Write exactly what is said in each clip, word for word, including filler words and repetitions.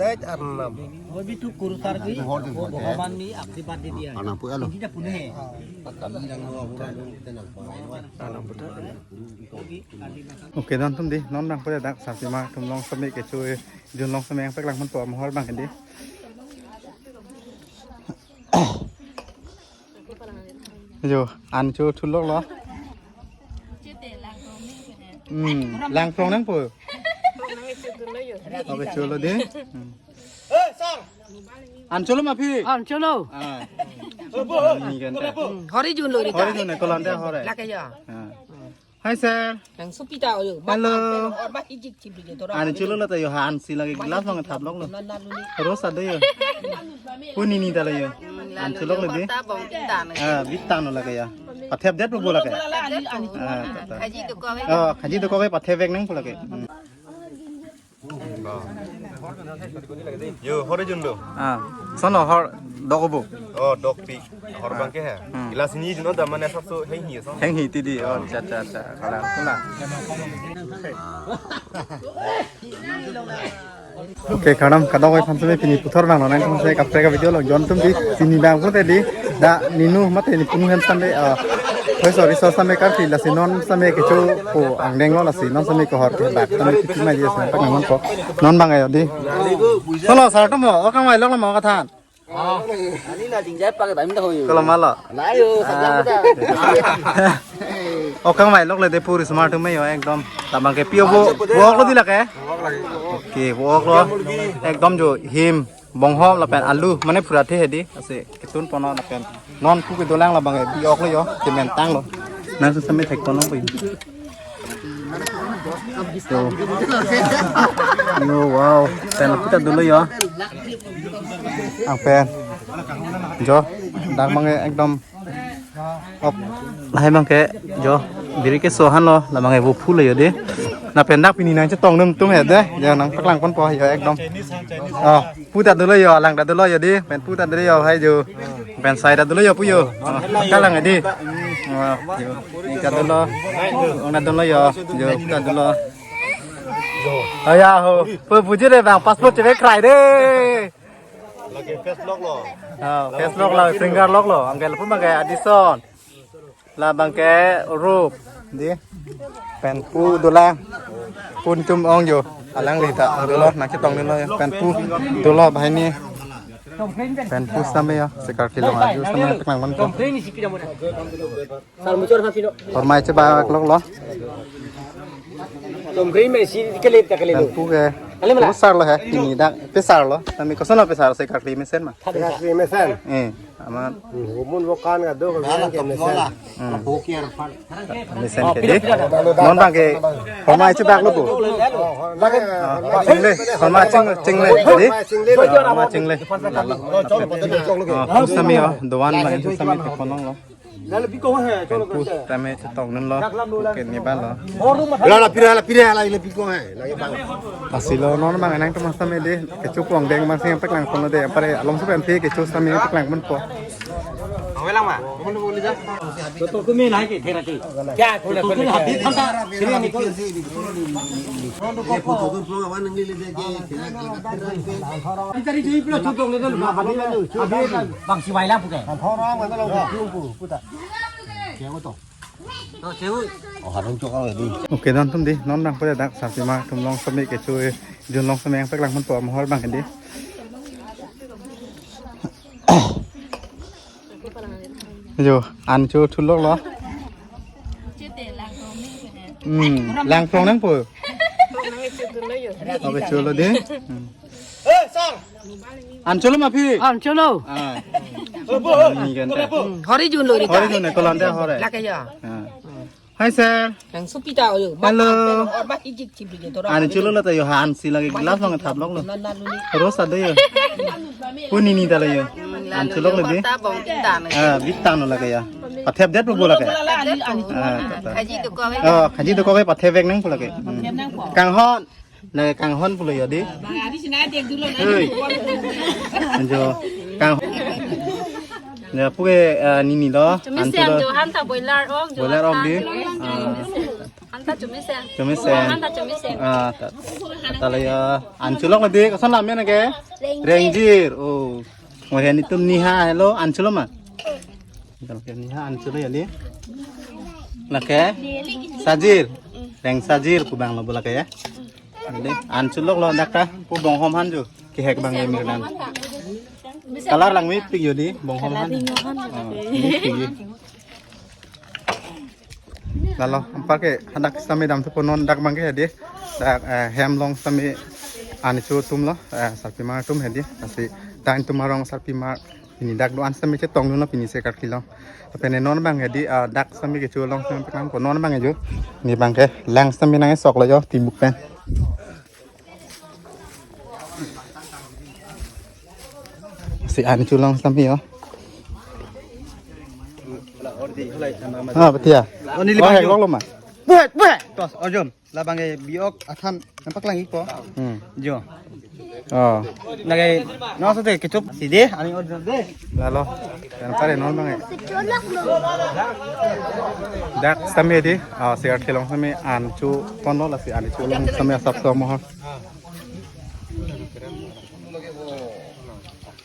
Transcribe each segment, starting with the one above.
Dait arnam. Hobi tu kurusar gui, Bhagwan ni aksi bad di dia. Anak pu alo. Hindi na pune hai. Okay, don atum di, non bang pada dak sarpima atum long same kecho, jun long same yang peklang pon po mohor bang di. Jo, an cho thulok lo. Hmm, lang prong nang po. Oke, cholo de. Hmm. An cholo ma phi? An cholo. Ah. Ni kan ta. Hmm, hori jun lo ni. Hori jun ne kolon de hori. Lake ya. Ah. Hi sir. Nang supita oyo. Hello. Or ba hijik chibli ke tora. An cholo lo ta yo han si lake glass mang thap lok lo. Rosa de yo. Puni ni ta lo yo. An cholo lo de. Ah, bitan lo lake ya. Pathep det lo bo lake. Ah, ta, ta. Khaji to ko. Oh, khaji to ko pathep vek nang po lake. Hmm. Yo, hori jun lo. Ah, sono hor dok bo. Oh, dok pi. Hor bang ke hai. Hmm. Glass ni jun da mane sab so heng hi so. Heng hi ti di. Oh, cha cha cha. Kala, kala. Okay, kardom, kadokave aphan seme pini puthot bang lo nang kung se kaprek a video lo jon atum di pini bang pute di da ninu mate ni punu hem same, ah, hoi sorry so same karti lasi non same kecho po angdeng lo lasi non same kohor ke dak same kiti ma di same pak nang ko non bang ayo di. Sono sar atum ho, o kangvai lok lo mo kathan. Ani na jingjai pak dam ta hoyo. Kolo ma lo. Layo, ah. O kangvai lok le de puri smart me yo ekdom. Labang ke pio bo, bo ok lo di lake. Okay, bo ok lo. Ekdom jo him, bonghom lapen alu, mane pura the hedi. Ase ketun pono lapen non pu kedolang labang ke bi ok lo yo, kemen tang lo. Nang same thek pono ko. So, yo, wow, pen puta dolo yo. Ang pen. Jo, dak bang ke ekdom. Op, lahai bang ke, jo, biri ke sohan lo, labang ke bo phu lo yo de. Na pen dak pini nang chetong num tum he de, jo nang paklang pon po yo ekdom. Oh. Puta dolo yo, alang ta dolo yo di, pen puta dolo yo hai jo. Pen sai ta dolo yo pu yo. Oh, kalang di. Oh, yo. Ni ta dolo. Ong ta dolo yo, jo puta dolo. Oh ya ho. Pu puji de bang passport check krai de. Lake face lock lo. Oh, face lock lo, finger lock lo. Angkel pu makai Adison. Labang ke rup di pen pu dolang pun tum ong jo alang li ta dolo nang chetong dolo pen pu dolo bahai ni pen pu same yo sekar kilo aju same tekang man ko. Hormai chebak lok lo. Pen pu ke pu sar lo he ini dak pesar lo kami kosono pesar sekar kli mesen ma. Sekar kli mesen. Eh. Amat. Hmm, umun bukan kado, bukan ke mesen. Hmm. Mesen ke di. Non bang ke. Hormai chebak lo bu. Lagi. Ah, chingle. Hormai ching, chingle. Di. Hormai chingle. Ah, pu same yo. Doan bang pu same ke ponong lo. Lalu biko he, cholo pu same chetong nun lo. Ke ni ba lo. La la pira la pira la ile biko he. Lagi bang. Asilo non bang enang teman same de kecho pon deng bang sing peklang pon de pare alom supen te kecho same peklang pon po. Awe lang ma. Betul kumi nahi ke thera ke. Kya kula kula habis tham ta. Sini ni ko. Ye photo tu pro awan nang le de ke. Itari jui pro chotong le dulu habis. Habis bang si wai la pu ke. Thora ma lo pu pu puta. Kya ko to. Okay, don atum di, non bang pada dak sarpima atum long same kecho, jun long same yang peklang pon po mohor bang di. Jo, an cho thulok lo. Hmm, lang prong nang po. Oke, cholo di. Hmm. An cholo ma phi? An cholo. Ah. Ni kan ta. Hmm, hori jun lo ni ta. Hori jun ne kolon de hori. Lake ya. Ah. Hi sir. Nang supita oyo. Hello. Or ba hijik chibli ke tora. An cholo lo ta yo han si lake glass mang thap lok lo. Rosa de yo. Puni ni ta lo yo. An cholo lo de. Ah, bitan lo lake ya. Pathep det lo bo lake. Ah, ta, ta. Khaji to ko. Oh, khaji to ko pathep vek nang po lake. Hmm. Kanghon. Na kanghon pulo yo di. Bang, adi sina dia dulu na. Hei. Anjo kang. Ya pu ke, eh, nini lo. Cumi antu siang lo. Jo han ta boiler ok jo. Boiler ok di. Ah. Han Chumisen. Chumisen. Mohan ta Chumisen. Ah, ta, ta la ya. An cholok lo dei, koson amen ke? Rengjir. Rengjir. Oh. Mo hen itum Niha, hello, an cholo ma? Itum ke Niha an cholo ya dei. Lake? Sajir. Rengsajir pu abang lo bo lake ya. Dei, an cholok lo dak ta, pu bonghom aphan jo. Kehek abang ya mirnan. Color langmepik jo dei, bonghom aphan. Color ringo aphan. Oh, mepik jo. Lalo, anparke hadak sitame damthupo non dak abangke hedi. Dak, eh, hem along sitame an cho atum lo, eh, sarpimar atum hedi. Lasi dak itum arong sarpimar pini dak do-an sitame chetongdunlo pini se karkli along. Lapen non abang hedi, ah, dak sitame kecho along sitame pekangpo non abang jo. Ne abangke lang sitame nang sok lo jo timuk pen. Si an cholong sitame yo. Ah, betia. Oh, neli oh, bang hek jo. Lok lo ma? Buat, buat. Tos, ojom. Labang ke biok athan nampak lang ipo. Hmm. Jo. Oh. Lake, no, so te kechup si dei, ani order dei. Lalo. Kan pare non abang ya. Dak sitame dei, ah, se karkli along sitame an choponlo lasi an cholong sitame asap so mohor.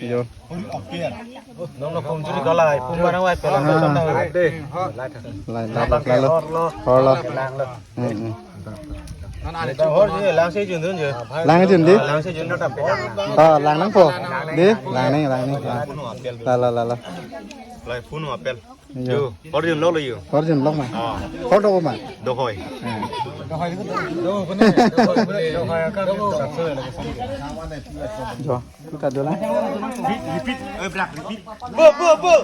Yo. Nong lo kom juri kalai, pum barang wai pelang. Ah. Lai, lai, lai, lai, lo. Hor lo. Hmm, hmm. Hor je, lang si jun dun je. Lang jun dei? Ah, lang si jun dun tapi. Ah, lang nangpo. Dei, lang ni, lang ni. Ah. La, la, la, la. Lai phone apel. Yo. Yo, hor jun lo lo yo. Hor jun lo ma. Ah. Hor do ma. Do hoi. Hmm. Jo, kita dulu. Repeat, repeat. Eh, brak, repeat. Bo, bo, bo.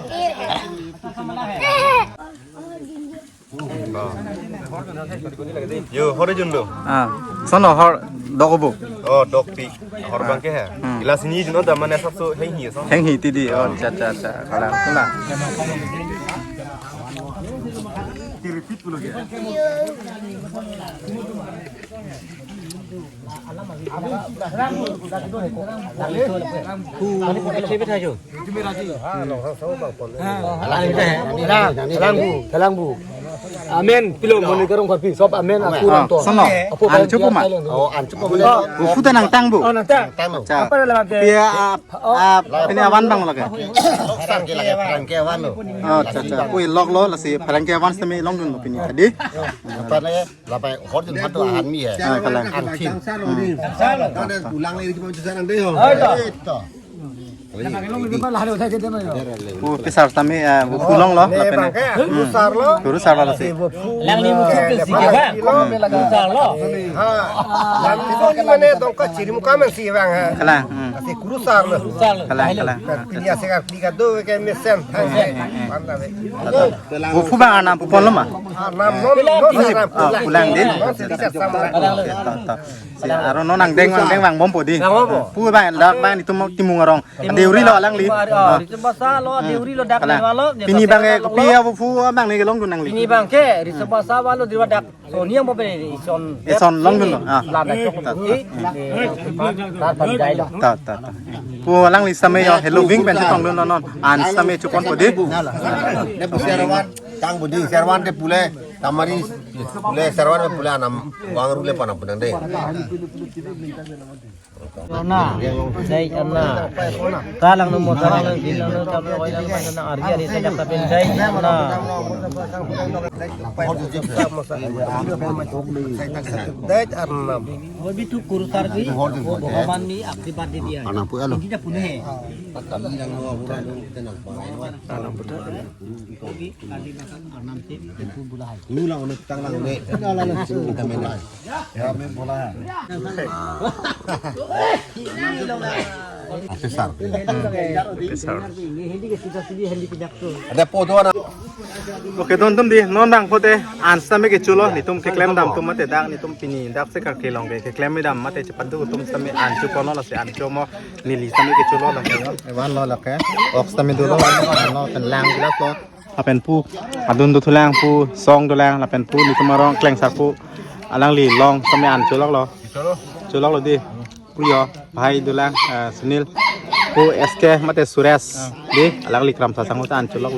Yo, hor jun do. Ah, sono hor dok bo. Oh, dok ti. Hor abangke ha. Hmm. Glass ni jun do mane asap so henghi so. Henghi ti dei. Oh, acha, acha, acha. Kalang, kalang. Amen. Pilo moni karong karpi. Sob amen. Amen. Aku ah, nonton. Sono. Aku an chopo ma? Oh, an chopo ma? Oh. Buku ta nangtang bo? Oh, nangtang. Nangtang bo. Acha. Apa dalam ke? Pia ap, ap, pini awan abang lake. Sang ke lake, perang ke awan lo. Oh, acha, acha. Pu lok lo, lasi perang ke awan sitame longdun lo pini. Hedi? Apa ne? Lapai hor jun patu ahan mi ya. Ah, kalang. An thin. Hmm. Pulang lagi cuma jualan deh. Oh, itu. Pu pisar sitame, ah, pu longlo, lapen. Pu sar lo. Pu sar lo si. Langli pu sar si ke ba? Pu sar lo. Ha. Langli pu ni mane dongka chiri muka men si bang ha. Kalang. Hmm. Asi kuru sar lo. Kalang, kalang. Pini asi ka pika do ke mesen. Mana be? Pu, pu abang anam pu ponlo ma? Anam non, non, anam. Ah, pulang dei. Non, si bisa sama. Oke, to, to. Si aro non angdeng, angdeng vangbompo dei. Vangbompo. Pu abang dak abang itum timung arong. Deuri lo alangli. Ah, ah. Riso basa lo, deuri lo dak. Kalang. Lo, pini abangke kopi pu abang ne kelongdun nangli? Pini abangke, riso basa lo deuri dak. So, ni ang mo pe ison. Ison longdun lo. Ah. Lada chok. Ta, ta. Eh, ta, ta, ta. Pu alangli sitame yo, hello wing pen chetongdun lo non. An sitame choponpo dei. Ne pu serwan, tang budi serwan te pule, tamari pule serwan te pule anam wang rule panam punang dei. Rona, dei anna. Kalang nomor, kalang nomor, kalang nomor, kalang nomor, kalang nomor, argi, argi, saya tak pindai, na. Dei anam. Wo bi tu kurusar bi, wo Bhagavan ni aap se baat de diya hai. Anak pu alo. Hindi na pune hai. Wo bi adi makan anam se, pu bula hai. Lu lang, unik tang lang, unik. Kita main. Ya, main bola. Pisar. Pisar. Ada foto na. Oke, don atum dei, non abang pute, an sitame kecho lo, netum keklem dam atum mate dak, netum pini dak se karkli along ke, keklem dam mate chepadu atum sitame an choponlo lasi an chomo, neli sitame kecho lo lasi. Evan lo lake, ok sitame dolo, lo pen lang glass lo. Lapen pu, adun dothulang pu, song dolang, lapen pu, netum arong Klengsar pu, alangli along sitame an cholok lo. Cholok lo dei. Pu yo, bhai dolang, eh, Sunil. Pu S K mate Suresh. Ah. Dei, alangli Kramsa sangho ta an cholok.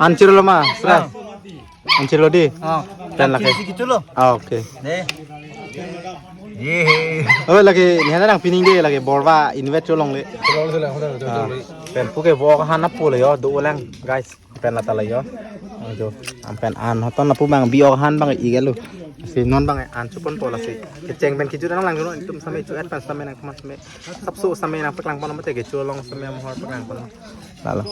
An chirlo ma, Suresh? Ah. An chirlo dei? Ah. Pen lake. Kicholo. Ah, okay. Ne. Ye. Oh, lake ni hana nangpining de lake borva invite cholongle. Ah, pen puke vo hana pule yo, do lang, guys. Pen lata la yo. Ajo, am pen an hoton lapu bang bi-ok han bang igelo. Si non bang an chupon pola si. Kecheng pen kichu nanglang no, itum same chu et pen same nangkoma same. Sapso same nangpaklang pon mate kechu along same mohor paklang pon. Lalo.